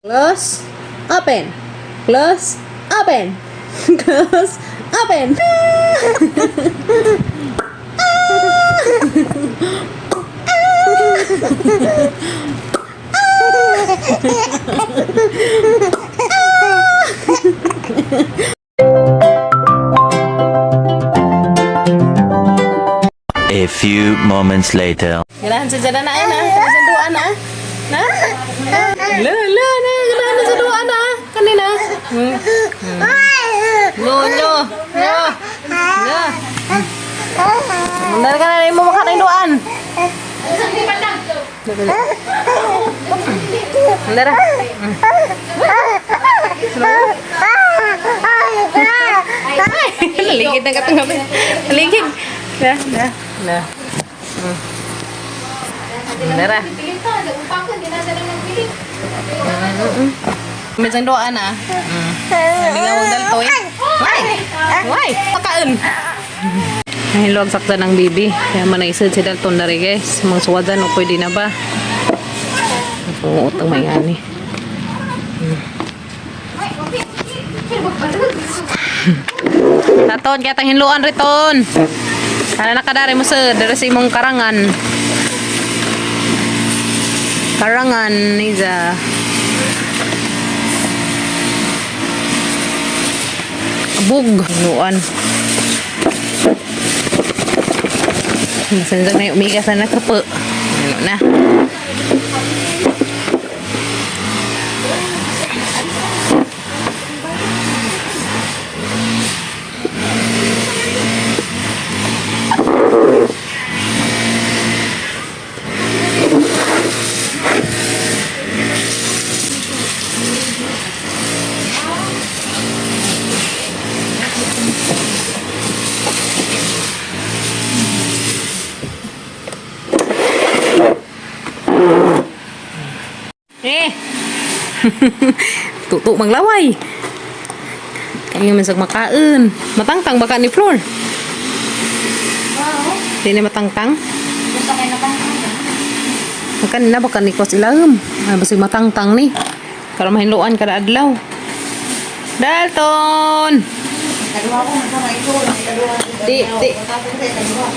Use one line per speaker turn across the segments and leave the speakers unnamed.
Close, open. Close, open. Close, open.
A few moments later.
Ganahan sa dyan na ay na. Sa duan na. Na? La la na. Ganahan sa duan na. Kanina. No, no. No. No. Mandar ka na mo mukha ng duan. Mandara. Naligid na katong gabi. Naligid. Na, na, na. Mandara. Minsan doan ah. Hindi nga wag daltoy. Why? Why? Pakaon. Nahilog sakta ng bibi. Kaya man naisad si Dalton na rin, guys. Mga suwadan o pwede na ba? Utang may ani. Taton, kaya tang hinluan riton. Kana nakadari mo sa dere sa imong karangan. Karangan niza. Abog, hinluan. Masanjang na yung umiga sa nakapo. Ano na. Eh! Tutu maglaway. Kaya man sa makaon. Matangtang baka ni Flor. Di na matangtang? Makan na baka ni Kos ilahom. Ay, basig matangtang ni. Para mahinluan kada adlaw. Dalton! Di, di.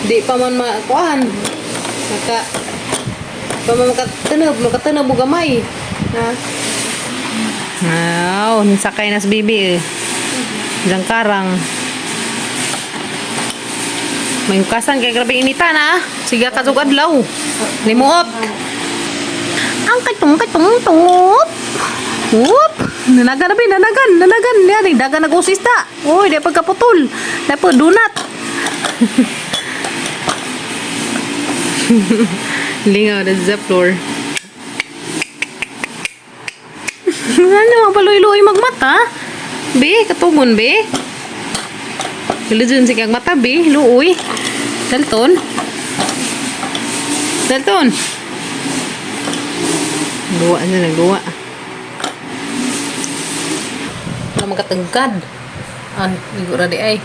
Di pa man makuan. Maka, pa man makatanob, makatanob og gamay. Ha? Wow, nisakay na sa bibi eh. Diyan karang. May hukasan kay grabe inita na. Ah. Sige ka sug adlaw. Limuot. Ang katong katong tungop. Whoop! Nanagan na ba? Nanagan! Nanagan! Yan, eh, dagan nag-usista. Uy, di pagkaputol. Di pa dunat. Lingaw na sa floor. Ano, paluy-luoy magmata? Be, katugon, be. Iludun si kag mata, be. Luoy. Dalton. Dalton. Duwa na, nagduwa. Wala makatagkad. Ay, igo ra di ay.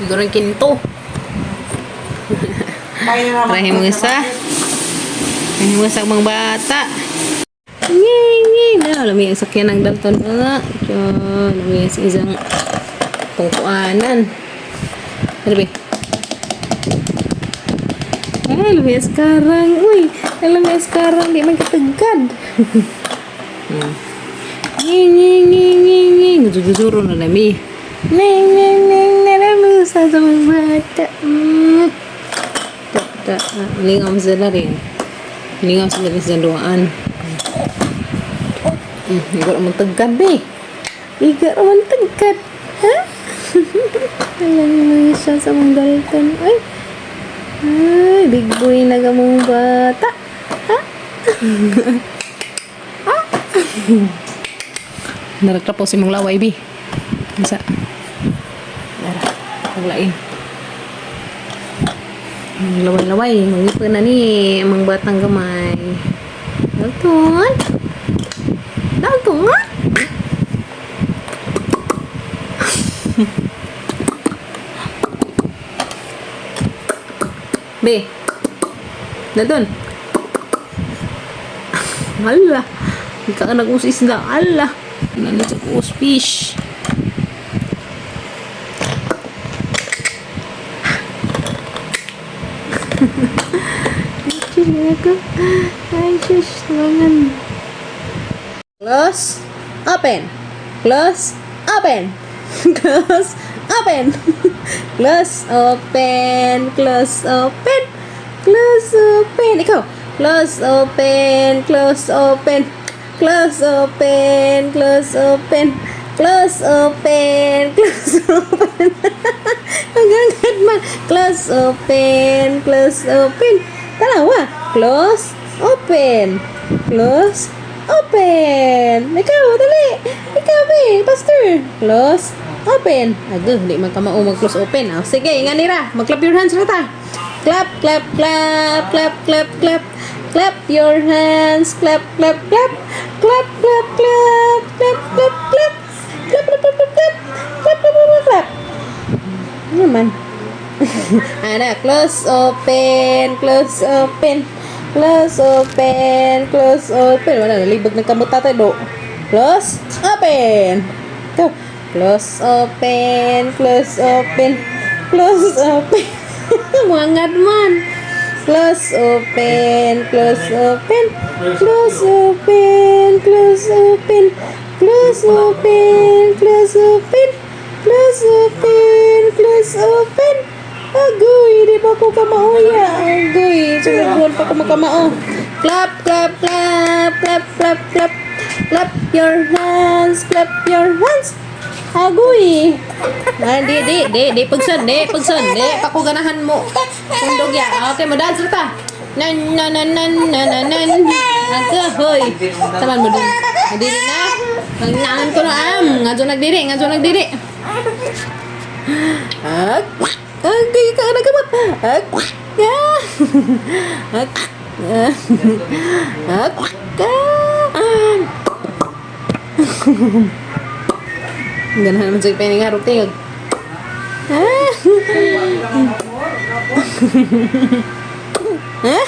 Igo ra kinto. Try mo isa. Try mo isa mga bata. Yay, yay. Na, lami ang sakyan ng Dalton. Ah, yun. Lami sa isang tungkuanan. Ano ba? Ay, lami ang sekarang. Uy, lami ang sekarang. Di man katagkad. Nging, nging, nging, nging, nging. Gujur-gujuro na nami. Nging, nging, nging, nging, sa sa mga bata. Tak, tak. Lingaw sila rin. Lingaw sila rin sa duaan. Igo naman tagkad eh. Igo naman tagkad. Ha? Alam mo siya sa mong Dalton. Ay. Ay, big boy na ka mong bata. Ha? Ha? Naragtrapo si mong laway, bi. Isa. Dara. Paglain. Ang laway-laway. Mangipon na ni. Ang batang gamay. Dalton? Dalton? Be. Dalton. Hala. Ika nag-us isda. Ala. Ano sa us fish. Ay, shush, tawangan. Close, open. Close, open. Close, open. Close, open. Close, open. Close, open. Ikaw. Close, open. Close, open. Close, open. Close, open. Close, open. Close, open. Hanggang man. Close, open. Close, open. Tanawa. Close, open. Close, open. Ikaw, dali. Ikaw, be. Pastor. Close, open. Aguh, di man kamao mag-close open. Ah, sige, nga nira. Mag-clap your hands na ta. Clap, clap, clap, clap, clap, clap. Clap your hands. Clap, clap, clap. Clap, clap, clap. Clap, clap, clap. Clap, clap, clap, clap, clap. Clap, clap, clap, clap. Ano man? Ana, close, open, close, open. Close, open, close, open. Wala, nalibog ng kamot tatay, do. Close, open. Go. Close, open, close, open. Close, open. Muangad man. Close, open, close, open. Close, open, close, open. Close, open, close, open. Close, open, close, open. Agoy, di ba ko kamauya? Agoy, sunod pa ko makamao. Clap, clap, clap, clap, clap, clap. Clap your hands, clap your hands. Agoy. Ah, di, di, di, di, pagsun, di, pagsun, di, pa ko ganahan mo. Sundog ya. Okay, mo dance ta. Nan, nan, nan, nan, nan, nan, nan. Agoy. Taman mo dun. Dili na. Nangan ko na am. Ngadto nagdiri, ngadto nagdiri. Ak. Agay ka nagkamot. Ak. Ya. Ak. Ak. Ah. Ganahan naman sa pining harap tingog. Ah. Ah.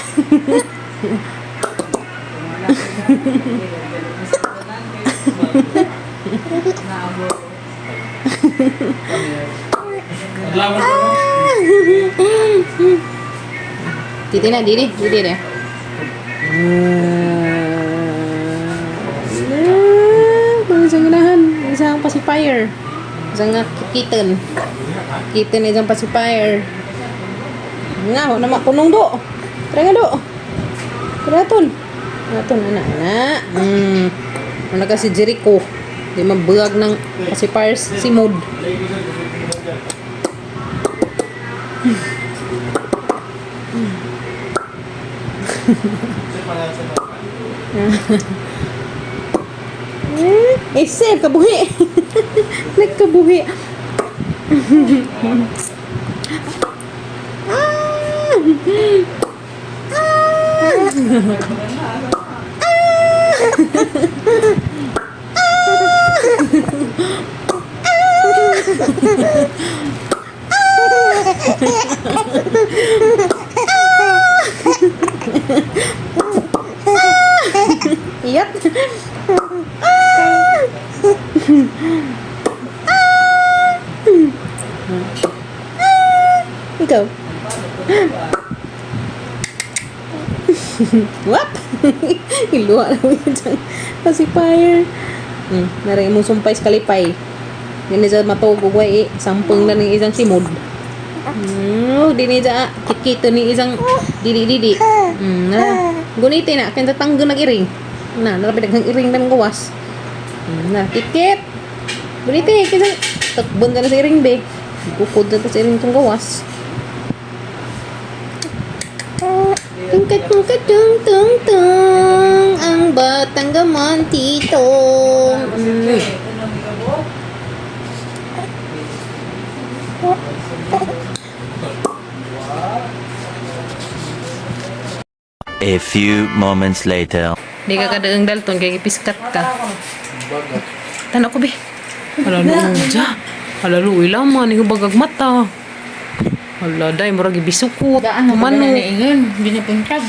Dito na, dili, dili na. Ah, isang ganahan, isang pacifier. Isang nga kitten. Kitten isang pacifier. Nga, wala na mapunong do. Tara nga do. Tara ton. Tara ton, ana, ana. Wala ka si Jericho. Di mabulag ng pacifiers si Mood. Eh, sir, kabuhi. Nagkabuhi. Ah! Ah! Iyat. Ah! Ah! Ikaw. Wap! Iluwa na mo yun dyan. Pacifier. Naray mong sumpay sa kalipay. Hindi siya matugog way eh. Sampung na ng isang simod. Dini siya kikito ni isang didi-didi. Na. Guniti na, kaya tanggo nag-iring. Na, narabi daghang iring na mong gawas. Na, kikit. Guniti, kaya takbon ka na sa iring be. Bukod na ta sa iring itong gawas. Tung tung tung tung tung ang batang gamantitong.
A few moments later.
Di ka kadaang dalton kay gipiskat ka. Tanaw ko be. Hala luoy. Hala luoy laman ni bagag mata. Hala day murag gibisukot.
Daan mo
Mano.
na ingon, binapuntag.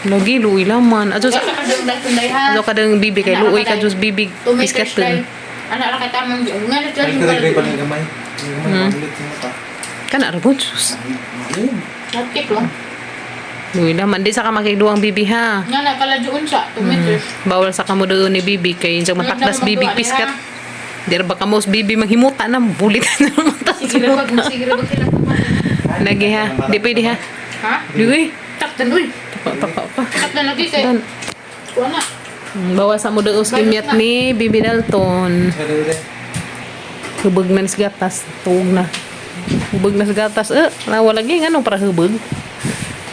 Lagi luoy laman. Adyo sa
Sa kadung tunday ha.
adyo kadang bibi kay luoy ka jud bibi
2 meters
biskat.
day. Ana ra kay tamang nga na
Ay, kaya pa ng gamay. Gamay, magulit sa mata.
Kana ra pud sus.
Ayun.
Hotcake lang.
Luoy laman di sa ka makigduang bibi ha.
Nga na kala doon sa 2 meters.
Bawal sa kamo doon ni bibi kay insang matakdas bibi piskat. Di ra ba kamo sa bibi manghimuta na bulit na mata.
Sige ra pag sige ra pag sila.
Lagi ha. Di pwede ha.
Ha?
Di uy.
Takdan uy.
Taka taka pa.
Takdan lagi kay.
Dan.
Kuha na.
Bawal sa mo doon sa kimyat ni Bibi Dalton. Hubog na sa gatas. Tuog na. Hubog na sa gatas. Eh, wala lagi. Ano para hubog?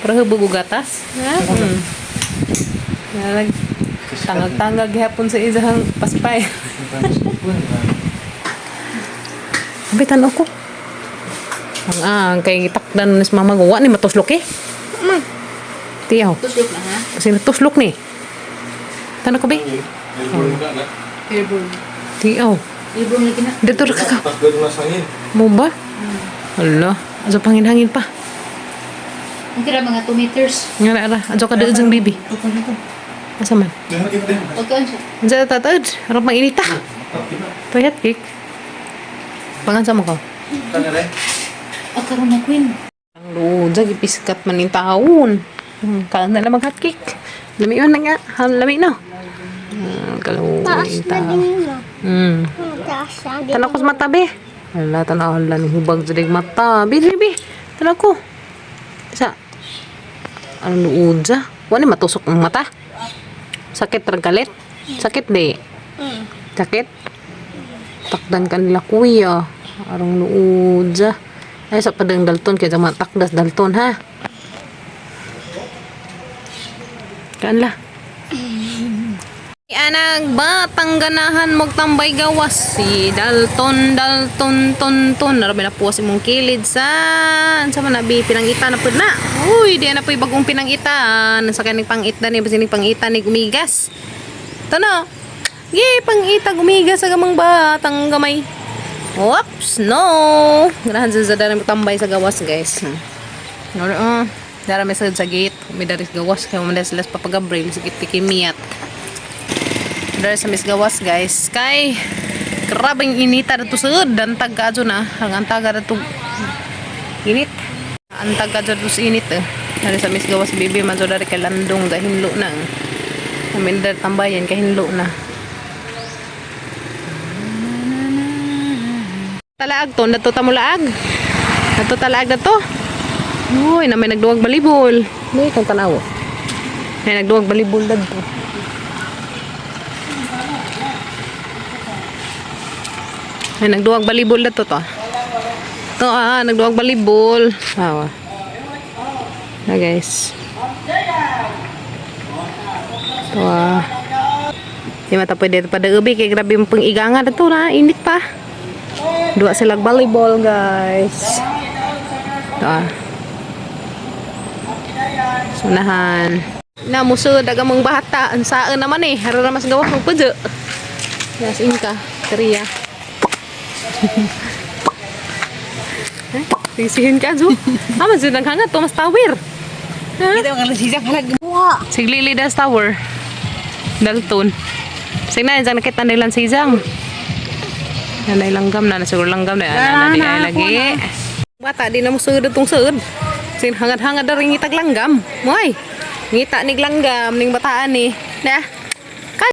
Para hubog o gatas? Ha? Nalag. Tangag-tangag gihapon sa isang paspay. Abi, tanaw ko. Ang ang kay takdan ni mama gawa ni matuslok eh. Tiyaw.
Tuslok na ha.
Kasi natuslok ni. Tanaw ko be.
Airborne.
Tiyaw.
Airborne lagi na.
Dito ra ka.
Takgal na sa angin.
Mo ba? Ala, ato pangin-hangin pa.
Ang kira mga 2 meters.
Nga na ara, ato ka doon bibi. Asa man?
Pagkaan siya.
Unsa ta tatad? Harap mainita. Toyat cake. Pangan sa mo ka.
Ah, karon na queen.
Ang luod, gipiskat man yung taon. Kaan na lang mag hot cake. Lami yun na nga. Lami na. Kaluoy
Taas na
tao.
din yun. Taas na din.
Tanaw ko sa mata, be. Ala, tanaw ala ni hubag sa dig mata. Be, be, be. Tanaw ko. Sa, ano luod sa? Wala ni matusok ang mata. Sakit ragalit. Sakit di. Sakit. Takdan ka nila kuya. Arong luod sa. Ay, sa padang Dalton. Kaya sa mga takdas Dalton, ha? Kaan la. Anag batang ganahan magtambay gawas si Dalton Dalton ton ton narami na po si mong kilid sa sa man abi pinangita na pud na. Uy, di na po bagong pinangita sa kaning pangita ni basin pangita ni gumigas to no. Gi pangita gumigas sa gamang batang gamay. Oops, no. Ganahan sa dara tambay sa gawas, guys. Ano dara may sa gate, may dari sa gawas kay mo sila sa Papa Gabriel sa gate kimiat. Dari sa Miss Gawas, guys. Kay, grabeng inita na to sud. Dantag ka na. Ang antaga na to. Init. Antag ka to sa init eh. Dari sa Miss Gawas, bibi, man dari kay Landong, gahinlo na. Amin dari tambayan, kahinlo na. Talaag to, nato tamulaag. Nato talaag na to. Uy, na may nagduwag balibol. Uy, kang tanaw. May nagduwag balibol dadto. Ay, nagduwag balibol na to to. To ah, nagduwag balibol. Ah, ah. Ah, guys. To ah. Di mata pwede pa ubi kay grabe yung pang-iganga na to na init pa. Duwa sila volleyball, guys. To ah. Sunahan. Na musod aga mong bata ang saan naman eh. Haro na mas gawa ko pud. Yes, inka. Kriya. Eh, sisihin ka, Zu. Ah, mas ang hangat to, mas tower.
Kita mga lasisang halag buha.
Siglili das tower. Dalton. Sige na, dyan nakita nila si Izang. Nanay langgam na, siguro langgam na. Na, na, di ay lagi. Bata, di na mo sugod itong sugod. Sige, hangad-hangad na rin ngitag langgam. Moy, ngita nig langgam, ning bataan ni. Na.